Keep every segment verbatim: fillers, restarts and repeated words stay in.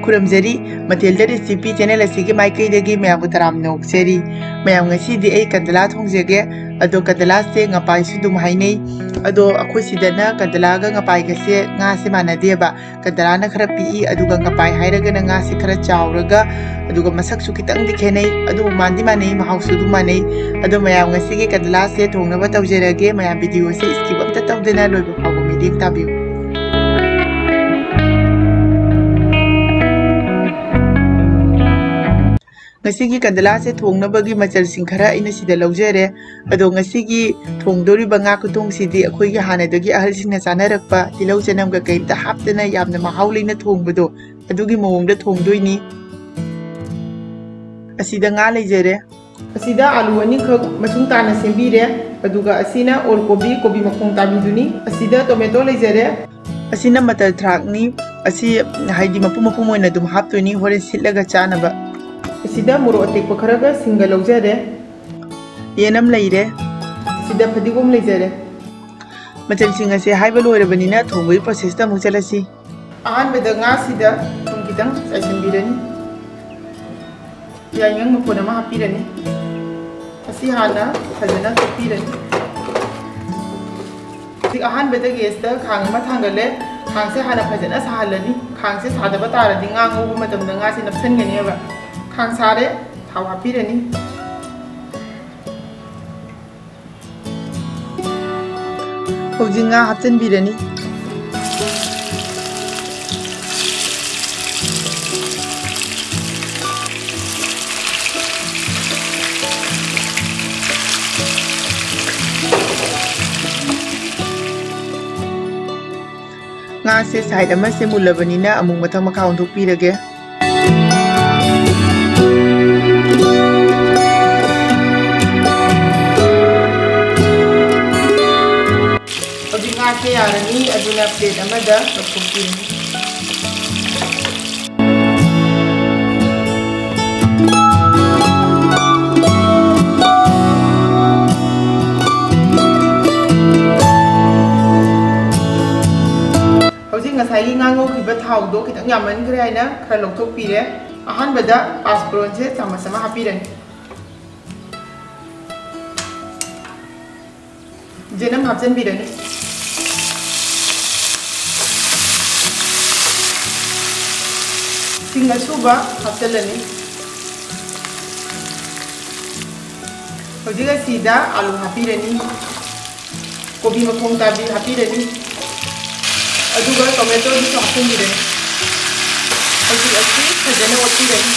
ꯈꯨꯔꯨꯝꯖꯔꯤ꯫ ꯃꯊꯦꯜꯗ recipe channel ꯑꯁꯤꯒꯤ ꯃꯥꯏꯀꯩꯗꯒꯤ ꯃꯌꯥꯝꯕꯨ ꯇꯔꯥꯝꯅ ꯑꯣꯛꯆꯔꯤ꯫ ꯃꯌꯥꯝ, ꯉꯁꯤꯗꯤ ꯑꯩ ꯀꯟꯗꯂꯥ ꯊꯣꯡꯖꯒꯦ꯫ ꯑꯗꯣ ꯀꯟꯗꯂꯥꯁꯦ ꯉꯄꯥꯏꯁꯨ ꯑꯗꯨꯝ ꯍꯥꯏꯅꯩ꯫ ꯑꯗꯣ ꯑꯩꯈꯣꯏ ꯁꯤꯗꯅ ꯀꯟꯗꯂꯥꯒ ꯉꯄꯥꯏꯒꯁꯦ ꯉꯥꯁꯦ ꯃꯥꯟꯅꯗꯦꯕ꯫ ꯀꯟꯗꯂꯥꯅ ꯈꯔ ꯄꯤꯛꯏ, ꯑꯗꯨꯒ ꯉꯄꯥꯏ ꯍꯥꯏꯔꯒꯅ ꯉꯥꯁꯦ ꯈꯔ ꯆꯥꯎꯔꯒ, ꯑꯗꯨꯒ ꯃꯁꯛꯁꯨ ꯈꯤꯇꯪꯗꯤ ꯈꯦꯠꯅꯩ꯫ ꯑꯗꯨꯕꯨ ꯃꯥꯟꯗꯤ ꯃꯥꯟꯅꯩ, ꯃꯍꯥꯎꯁꯨ ꯑꯗꯨꯝ ꯃꯥꯟꯅꯩ꯫ ꯑꯗꯣ ꯃꯌꯥꯝ, ꯉꯁꯤꯒꯤ ꯀꯟꯗꯂꯥꯁꯦ ꯊꯣꯡꯅꯕ ꯇꯧꯖꯔꯒꯦ꯫ ꯃꯌꯥꯝ, ꯚꯤꯗꯤꯑꯣꯁꯦ skip ꯑꯝꯇ ꯇꯧꯗꯅ ꯂꯣꯏꯕ ꯐꯥꯎꯕ ꯃꯤꯠꯌꯦꯡ ꯇꯥꯕꯤꯌꯨ꯫ ꯉꯁꯤꯒꯤ ꯀꯟꯗꯂꯥꯁꯦ ꯊꯣꯡꯅꯕꯒꯤ ꯃꯆꯜꯁꯤꯡ ꯈꯔ ꯑꯩꯅ ꯁꯤꯗ ꯂꯧꯖꯔꯦ꯫ ꯑꯗꯣ ꯉꯁꯤꯒꯤ ꯊꯣꯡꯗꯧꯔꯤꯕ ꯉꯥ ꯈꯨꯊꯣꯡꯁꯤꯗꯤ ꯑꯩꯈꯣꯏꯒꯤ ꯍꯥꯟꯅꯗꯒꯤ ꯑꯍꯜꯁꯤꯡꯅ ꯆꯥꯅꯔꯛꯄ ꯇꯤꯜꯍꯧ ꯆꯅꯝꯒ ꯀꯩꯝꯇ ꯍꯥꯞꯇꯅ ꯌꯥꯝꯅ ꯃꯍꯥꯎ ꯂꯩꯅ ꯊꯣꯡꯕꯗꯣ, ꯑꯗꯨꯒꯤ ꯃꯑꯣꯡꯗ ꯊꯣꯡꯗꯣꯏꯅꯤ꯫ ꯑꯁꯤꯗ ꯉꯥ ꯂꯩꯖꯔꯦ꯫ ꯑꯁꯤꯗ ꯑꯥꯂꯨ ꯑꯅꯤꯈꯛ ꯃꯁꯨꯡ ꯇꯥꯅ ꯁꯦꯝꯕꯤꯔꯦ꯫ ꯑꯗꯨꯒ ꯑꯁꯤꯅ ꯑꯣꯜ ꯀꯣꯕꯤ, ꯀꯣꯕꯤ ꯃꯈꯣꯡ ꯇꯥꯕꯤꯗꯨꯅꯤ꯫ ꯑꯁꯤꯗ ꯇꯣꯃꯦꯇꯣ ꯂꯩꯖꯔꯦ꯫ ꯑꯁꯤꯅ ꯃꯇꯔ ꯊ꯭ꯔꯥꯛꯅꯤ꯫ ꯑꯁꯤ, ꯍꯥꯏꯗꯤ, ꯃꯄꯨꯝ ꯃꯄꯨꯝ ꯑꯣꯏꯅ ꯑꯗꯨꯝ ꯍꯥꯞꯇꯣꯏꯅꯤ, ꯍꯣꯔꯦꯟ ꯁꯤꯠꯂꯒ ꯆꯥꯅꯕ꯫ ꯑꯁꯤꯗ ꯃꯣꯔꯣꯛ ꯑꯇꯦꯛꯄ ꯈꯔꯒ ꯁꯤꯡꯒ ꯂꯧꯖꯔꯦ꯫ ꯌꯦꯅꯝ ꯂꯩꯔꯦ꯫ ꯑꯁꯤꯗ ꯐꯗꯤꯒꯣꯝ ꯂꯩꯖꯔꯦ꯫ ꯃꯆꯜꯁꯤꯡ ꯑꯁꯦ ꯍꯥꯏꯕ ꯂꯣꯏꯔꯕꯅꯤꯅ ꯊꯣꯡꯕꯒꯤ ꯄ꯭ꯔꯣꯁꯦꯁꯇ ꯑꯃꯨꯛ ꯆꯠꯂꯁꯤ꯫ ꯑꯍꯥꯟꯕꯗ ꯉꯥꯁꯤꯗ ꯊꯨꯝ ꯈꯤꯇꯪ ꯆꯥꯏꯁꯤꯟꯕꯤꯔꯅꯤ꯫ ꯌꯥꯏꯉꯪ ꯃꯐꯣꯟ ꯑꯃ ꯍꯥꯞꯄꯤꯔꯅꯤ꯫ ꯑꯁꯤ ꯍꯥꯟꯅ ꯐꯖꯅ ꯇꯣꯠꯄꯤꯔꯅꯤ꯫ ꯍꯧꯖꯤꯛ ꯑꯍꯥꯟꯕꯗ ꯒꯦꯁꯇ ꯈꯥꯡ ꯑꯃ ꯊꯥꯡꯒꯠꯂꯦ꯫ ꯈꯥꯡꯁꯦ ꯍꯥꯟꯅ ꯐꯖꯅ ꯁꯥꯍꯜꯂꯅꯤ꯫ ꯈꯥꯡꯁꯦ ꯁꯥꯗꯕ ꯇꯥꯔꯗꯤ ꯉꯥ ꯉꯧꯕ ꯃꯇꯝꯗ ꯉꯥꯁꯦ ꯅꯞꯁꯟꯒꯅꯦꯕ꯫ ꯈꯥꯡ ꯁꯥꯔꯦ, ꯊꯥꯎ ꯍꯥꯞꯄꯤꯔꯅꯤ꯫ ꯍꯧꯖꯤꯛ ꯉꯥ ꯍꯥꯞꯆꯤꯟꯕꯤꯔꯅꯤ꯫ ꯉꯥꯁꯦ ꯁꯥꯏꯠ ꯑꯃꯁꯦ ꯃꯨꯜꯂꯕꯅꯤꯅ ꯑꯃꯨꯛ ꯃꯊꯛ ꯃꯈꯥ ꯑꯣꯟꯊꯣꯛꯄꯤꯔꯒꯦ꯫ ꯍꯧꯖꯤꯛ ꯉꯥꯁꯦ ꯌꯥꯔꯅꯤ, ꯑꯗꯨꯅ ꯄ꯭ꯂꯦꯠ ꯑꯃꯗ ꯂꯧꯊꯣꯛꯄꯤꯔꯅꯤ꯫ ꯍꯧꯖꯤꯛ ꯉꯁꯥꯏ ꯑꯩꯒꯤ ꯉꯥ ꯉꯧꯈꯤꯕ ꯊꯥꯎꯗꯣ ꯈꯤꯇꯪ ꯌꯥꯝꯃꯟꯈ꯭ꯔꯦ ꯍꯥꯏꯅ ꯈꯔ ꯂꯧꯊꯣꯛꯄꯤꯔꯦ꯫ ꯑꯍꯥꯟꯕꯗ ꯄꯥꯁꯄꯣꯔꯟꯁꯦ ꯆꯥꯃꯁ ꯑꯃ ꯍꯥꯞꯄꯤꯔꯅꯤ꯫ ꯖꯦꯅꯝ ꯍꯥꯞꯆꯤꯟꯕꯤꯔꯅꯤ꯫ ꯁꯤꯡ ꯑꯁꯨꯕ ꯍꯥꯞꯆꯤꯜꯂꯅꯤ꯫ ꯍꯧꯖꯤꯛ ꯑꯁꯤꯗ ꯑꯥꯂꯨ ꯍꯥꯞꯄꯤꯔꯅꯤ꯫ ꯀꯣꯕꯤ ꯃꯈꯣꯡ ꯇꯥꯕꯤ ꯍꯥꯞꯄꯤꯔꯅꯤ꯫ ꯑꯗꯨꯒ ꯇꯣꯃꯦꯇꯣꯗꯨꯁꯨ ꯍꯥꯞꯆꯤꯟꯕꯤꯔꯅꯤ꯫ ꯍꯧꯖꯤꯛ ꯑꯁꯤ ꯐꯖꯅ ꯑꯣꯠꯄꯤꯔꯅꯤ꯫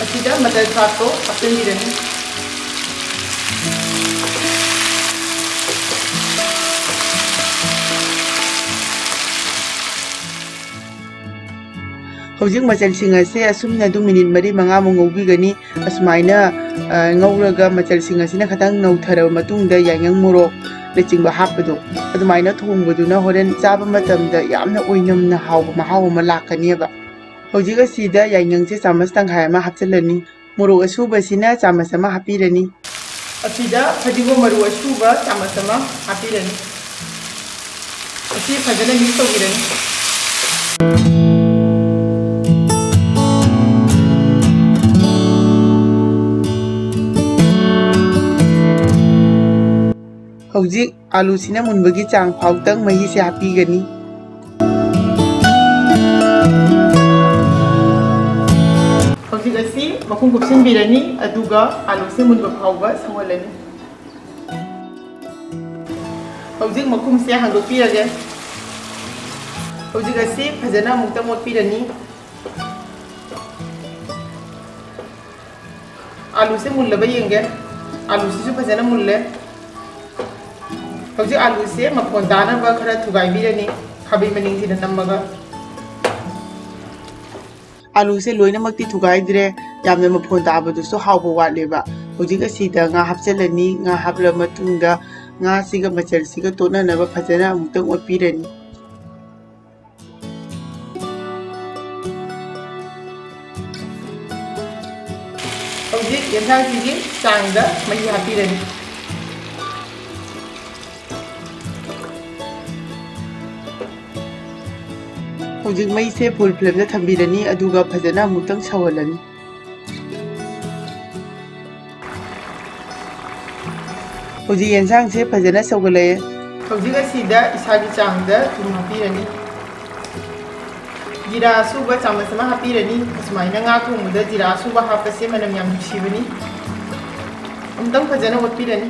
ꯑꯁꯤꯗ ꯃꯆꯜ ꯁꯥꯛꯇꯣ ꯍꯥꯞꯆꯤꯟꯕꯤꯔꯅꯤ꯫ ꯍꯧꯖꯤꯛ ꯃꯆꯜꯁꯤꯡ ꯑꯁꯦ ꯑꯁꯨꯝꯅ ꯑꯗꯨꯝ ꯃꯤꯅꯤꯠ ꯃꯔꯤ ꯃꯉꯥꯃꯨꯛ ꯉꯧꯕꯤꯒꯅꯤ꯫ ꯑꯁꯨꯃꯥꯏꯅ, ꯑ, ꯉꯧꯔꯒ ꯃꯆꯜꯁꯤꯡ ꯑꯁꯤꯅ ꯈꯤꯇꯪ ꯅꯧꯊꯔꯕ ꯃꯇꯨꯡꯗ ꯌꯥꯏꯉꯪ ꯃꯣꯔꯣꯛꯅꯆꯤꯡꯕ ꯍꯥꯞꯄꯗꯣ, ꯑꯗꯨꯃꯥꯏꯅ ꯊꯣꯡꯕꯗꯨꯅ ꯍꯣꯔꯦꯟ ꯆꯥꯕ ꯃꯇꯝꯗ ꯌꯥꯝꯅ ꯑꯣꯏꯅꯝꯅ ꯍꯥꯎꯕ ꯃꯍꯥꯎ ꯑꯃ ꯂꯥꯛꯀꯅꯦꯕ꯫ ꯍꯧꯖꯤꯛ ꯑꯁꯤꯗ ꯌꯥꯏꯉꯪꯁꯦ ꯆꯥꯃꯁ ꯇꯪꯈꯥꯏ ꯑꯃ ꯍꯥꯞꯆꯤꯜꯂꯅꯤ꯫ ꯃꯣꯔꯣꯛ ꯑꯁꯨꯕꯁꯤꯅ ꯆꯥꯃꯁ ꯑꯃ ꯍꯥꯞꯄꯤꯔꯅꯤ꯫ ꯑꯁꯤꯗ ꯐꯗꯤꯒꯣꯝ ꯃꯔꯨ ꯑꯁꯨꯕ ꯆꯥꯃꯁ ꯑꯃ ꯍꯥꯞꯄꯤꯔꯅꯤ꯫ ꯑꯁꯤ ꯐꯖꯅ ꯃꯤꯛꯁ ꯇꯧꯕꯤꯔꯅꯤ꯫ ꯍꯧꯖꯤꯛ ꯑꯥꯂꯨꯁꯤꯅ ꯃꯨꯟꯕꯒꯤ ꯆꯥꯡ ꯐꯥꯎꯇꯪ ꯃꯍꯤꯁꯦ ꯍꯥꯞꯄꯤꯒꯅꯤ꯫ ꯍꯧꯖꯤꯛ ꯑꯁꯤ ꯃꯈꯨꯝ ꯀꯨꯞꯁꯤꯟꯕꯤꯔꯅꯤ, ꯑꯗꯨꯒ ꯑꯥꯂꯨꯁꯦ ꯃꯨꯟꯕ ꯐꯥꯎꯕ ꯁꯧꯍꯜꯂꯅꯤ꯫ ꯍꯧꯖꯤꯛ ꯃꯈꯨꯝꯁꯦ ꯍꯥꯡꯗꯣꯛꯄꯤꯔꯒꯦ꯫ ꯍꯧꯖꯤꯛ ꯑꯁꯤ ꯐꯖꯅ ꯑꯃꯨꯛꯇꯪ ꯑꯣꯠꯄꯤꯔꯅꯤ꯫ ꯑꯥꯂꯨꯁꯦ ꯃꯨꯜꯂꯕ ꯌꯦꯡꯒꯦ꯫ ꯑꯥꯂꯨꯁꯤꯁꯨ ꯐꯖꯅ ꯃꯨꯜꯂꯦ꯫ ꯍꯧꯖꯤꯛ ꯑꯥꯂꯨꯁꯦ ꯃꯐꯣꯟ ꯇꯥꯅꯕ ꯈꯔ ꯊꯨꯒꯥꯏꯕꯤꯔꯅꯤ, ꯈꯥꯕꯩ ꯃꯅꯤꯡꯁꯤꯗ ꯅꯝꯃꯒ꯫ ꯑꯥꯂꯨꯁꯦ ꯂꯣꯏꯅꯃꯛꯇꯤ ꯊꯨꯒꯥꯏꯗ꯭ꯔꯦ, ꯌꯥꯝꯅ ꯃꯐꯣꯟ ꯇꯥꯕꯗꯨꯁꯨ ꯍꯥꯎꯕ ꯋꯥꯠꯂꯦꯕ꯫ ꯍꯧꯖꯤꯛ ꯑꯁꯤꯗ ꯉꯥ ꯍꯥꯞꯆꯤꯜꯂꯅꯤ꯫ ꯉꯥ ꯍꯥꯞꯂꯕ ꯃꯇꯨꯡꯗ ꯉꯥꯁꯤꯒ ꯃꯆꯜꯁꯤꯒ ꯇꯣꯠꯅꯅꯕ ꯐꯖꯅ ꯑꯃꯨꯛꯇꯪ ꯑꯣꯠꯄꯤꯔꯅꯤ꯫ ꯍꯧꯖꯤꯛ ꯌꯦꯟꯁꯥꯡꯁꯤꯒꯤ ꯆꯥꯡꯗ ꯃꯍꯤ ꯍꯥꯞꯄꯤꯔꯅꯤ꯫ ꯍꯧꯖꯤꯛ ꯃꯩꯁꯦ full flameꯗ ꯊꯝꯕꯤꯔꯅꯤ, ꯑꯗꯨꯒ ꯐꯖꯅ ꯑꯃꯨꯛꯇꯪ ꯁꯧꯍꯜꯂꯅꯤ꯫ ꯍꯧꯖꯤꯛ ꯌꯦꯟꯁꯥꯡꯁꯦ ꯐꯖꯅ ꯁꯧꯒꯠꯂꯛꯑꯦ꯫ ꯍꯧꯖꯤꯛ ꯑꯁꯤꯗ ꯏꯁꯥꯒꯤ ꯆꯥꯡꯗ ꯊꯨꯝ ꯍꯥꯞꯄꯤꯔꯅꯤ꯫ ꯖꯤꯔꯥ ꯑꯁꯨꯕ ꯆꯥꯃꯁ ꯑꯃ ꯍꯥꯞꯄꯤꯔꯅꯤ꯫ ꯑꯁꯨꯃꯥꯏꯅ ꯉꯥ ꯊꯣꯡꯕꯗ ꯖꯤꯔꯥ ꯑꯁꯨꯕ ꯍꯥꯞꯄꯁꯦ ꯃꯅꯝ ꯌꯥꯝ ꯅꯨꯡꯁꯤꯕꯅꯤ꯫ ꯑꯃꯨꯛꯇꯪ ꯐꯖꯅ ꯑꯣꯠꯄꯤꯔꯅꯤ꯫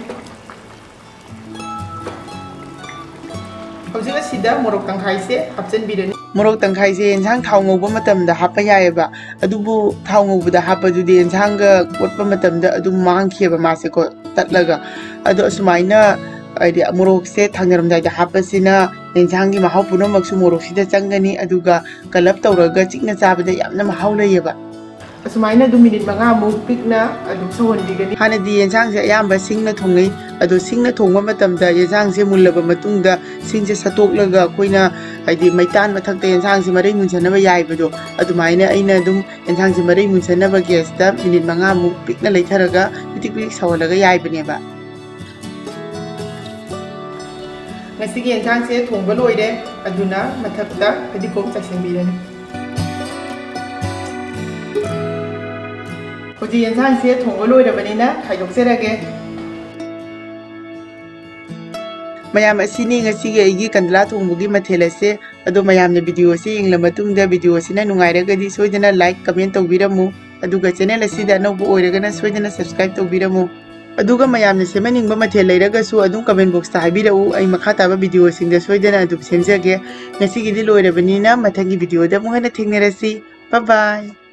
ꯍꯧꯖꯤꯛ ꯑꯁꯤꯗ ꯃꯣꯔꯣꯛ ꯇꯪꯈꯥꯏꯁꯦ ꯍꯥꯞꯆꯤꯟꯕꯤꯔꯅꯤ꯫ ꯃꯣꯔꯣꯛ ꯇꯪꯈꯥꯏꯁꯦ ꯌꯦꯟꯁꯥꯡ ꯊꯥꯎ ꯉꯧꯕ ꯃꯇꯝꯗ ꯍꯥꯞꯄ ꯌꯥꯏꯑꯕ, ꯑꯗꯨꯕꯨ ꯊꯥꯎ ꯉꯧꯕꯗ ꯍꯥꯞꯄꯗꯨꯗꯤ ꯌꯦꯟꯁꯥꯡꯒ ꯑꯣꯠꯄ ꯃꯇꯝꯗ ꯑꯗꯨꯝ ꯃꯥꯡꯈꯤꯑꯕ ꯃꯥꯁꯦꯀꯣ, ꯇꯠꯂꯒ꯫ ꯑꯗꯣ ꯑꯁꯨꯃꯥꯏꯅ, ꯍꯥꯏꯗꯤ, ꯃꯣꯔꯣꯛꯁꯦ ꯊꯥꯡꯅꯔꯝꯗꯥꯏꯗ ꯍꯥꯞꯄꯁꯤꯅ ꯌꯦꯟꯁꯥꯡꯒꯤ ꯃꯍꯥꯎ ꯄꯨꯝꯅꯃꯛꯁꯨ ꯃꯣꯔꯣꯛꯁꯤꯗ ꯆꯪꯒꯅꯤ, ꯑꯗꯨꯒ ꯀꯜꯂꯞ ꯇꯧꯔꯒ ꯆꯤꯛꯅ ꯆꯥꯕꯗ ꯌꯥꯝꯅ ꯃꯍꯥꯎ ꯂꯩꯌꯦꯕ꯫ ꯑꯁꯨꯃꯥꯏꯅ ꯑꯗꯨꯝ ꯃꯤꯅꯤꯠ ꯃꯉꯥꯃꯨꯛ ꯄꯤꯛꯅ ꯑꯗꯨꯝ ꯁꯧꯍꯟꯕꯤꯒꯅꯤ꯫ ꯍꯥꯟꯅꯗꯤ ꯌꯦꯟꯁꯥꯡꯁꯦ ꯑꯌꯥꯝꯕ ꯁꯤꯡꯅ ꯊꯣꯡꯅꯩ, ꯑꯗꯣ ꯁꯤꯡꯅ ꯊꯣꯡꯕ ꯃꯇꯝꯗ ꯌꯦꯟꯁꯥꯡꯁꯦ ꯃꯨꯜꯂꯕ ꯃꯇꯨꯡꯗ ꯁꯤꯡꯁꯦ ꯁꯠꯇꯣꯛꯂꯒ ꯑꯩꯈꯣꯏꯅ, ꯍꯥꯏꯗꯤ, ꯃꯩꯇꯥꯟ ꯃꯊꯛꯇ ꯌꯦꯟꯁꯥꯡꯁꯦ ꯃꯔꯩ ꯃꯨꯟꯁꯟꯅꯕ ꯌꯥꯏꯕꯗꯣ, ꯑꯗꯨꯃꯥꯏꯅ ꯑꯩꯅ ꯑꯗꯨꯝ ꯌꯦꯟꯁꯥꯡꯁꯦ ꯃꯔꯩ ꯃꯨꯟꯁꯟꯅꯕ gasꯇ ꯃꯤꯅꯤꯠ ꯃꯉꯥꯃꯨꯛ ꯄꯤꯛꯅ ꯂꯩꯊꯔꯒ ꯄꯤꯗꯤꯛ ꯄꯤꯗꯤꯛ ꯁꯧꯍꯜꯂꯒ ꯌꯥꯏꯕꯅꯦꯕ꯫ ꯉꯁꯤꯒꯤ ꯌꯦꯟꯁꯥꯡꯁꯦ ꯊꯣꯡꯕ ꯂꯣꯏꯔꯦ, ꯑꯗꯨꯅ ꯃꯊꯛꯇ ꯐꯗꯤꯒꯣꯝ ꯆꯥꯏꯁꯤꯟꯕꯤꯔꯅꯤ꯫ ꯍꯧꯖꯤꯛ ꯌꯦꯟꯁꯥꯡꯁꯦ ꯊꯣꯡꯕ ꯂꯣꯏꯔꯕꯅꯤꯅ ꯈꯥꯏꯗꯣꯛꯆꯔꯒꯦ꯫ ꯃꯌꯥꯝ, ꯑꯁꯤꯅꯤ ꯉꯁꯤꯒꯤ ꯑꯩꯒꯤ ꯀꯟꯗꯂꯥ ꯊꯣꯡꯕꯒꯤ ꯃꯊꯦꯜ ꯑꯁꯦ꯫ ꯑꯗꯣ ꯃꯌꯥꯝꯅ video ꯑꯁꯤ ꯌꯦꯡꯂ ꯃꯇꯨꯡꯗ video ꯑꯁꯤꯅ ꯅꯨꯡꯉꯥꯏꯔꯒꯗꯤ ꯁꯣꯏꯗꯅ like, comment ꯇꯧꯕꯤꯔꯝꯃꯨ꯫ ꯑꯗꯨꯒ channel ꯑꯁꯤꯗ ꯑꯅꯧꯕ ꯑꯣꯏꯔꯒꯅ ꯁꯣꯏꯗꯅ subscribe ꯇꯧꯕꯤꯔꯝꯃꯨ꯫ ꯑꯗꯨꯒ ꯃꯌꯥꯝꯅ ꯁꯦꯝꯍꯟꯅꯤꯡꯕ ꯃꯊꯦꯜ ꯂꯩꯔꯒꯁꯨ ꯑꯗꯨꯝ comment boxꯇ ꯍꯥꯏꯕꯤꯔꯛꯎ, ꯑꯩ ꯃꯈꯥ ꯇꯥꯕ videoꯁꯤꯡꯗ ꯁꯣꯏꯗꯅ ꯑꯗꯨꯝ ꯁꯦꯝꯖꯒꯦ꯫ ꯉꯁꯤꯒꯤꯗꯤ ꯂꯣꯏꯔꯕꯅꯤꯅ ꯃꯊꯪꯒꯤ videoꯗ ꯑꯃꯨꯛ ꯍꯟꯅ ꯊꯦꯡꯅꯔꯁꯤ꯫ Bye bye꯫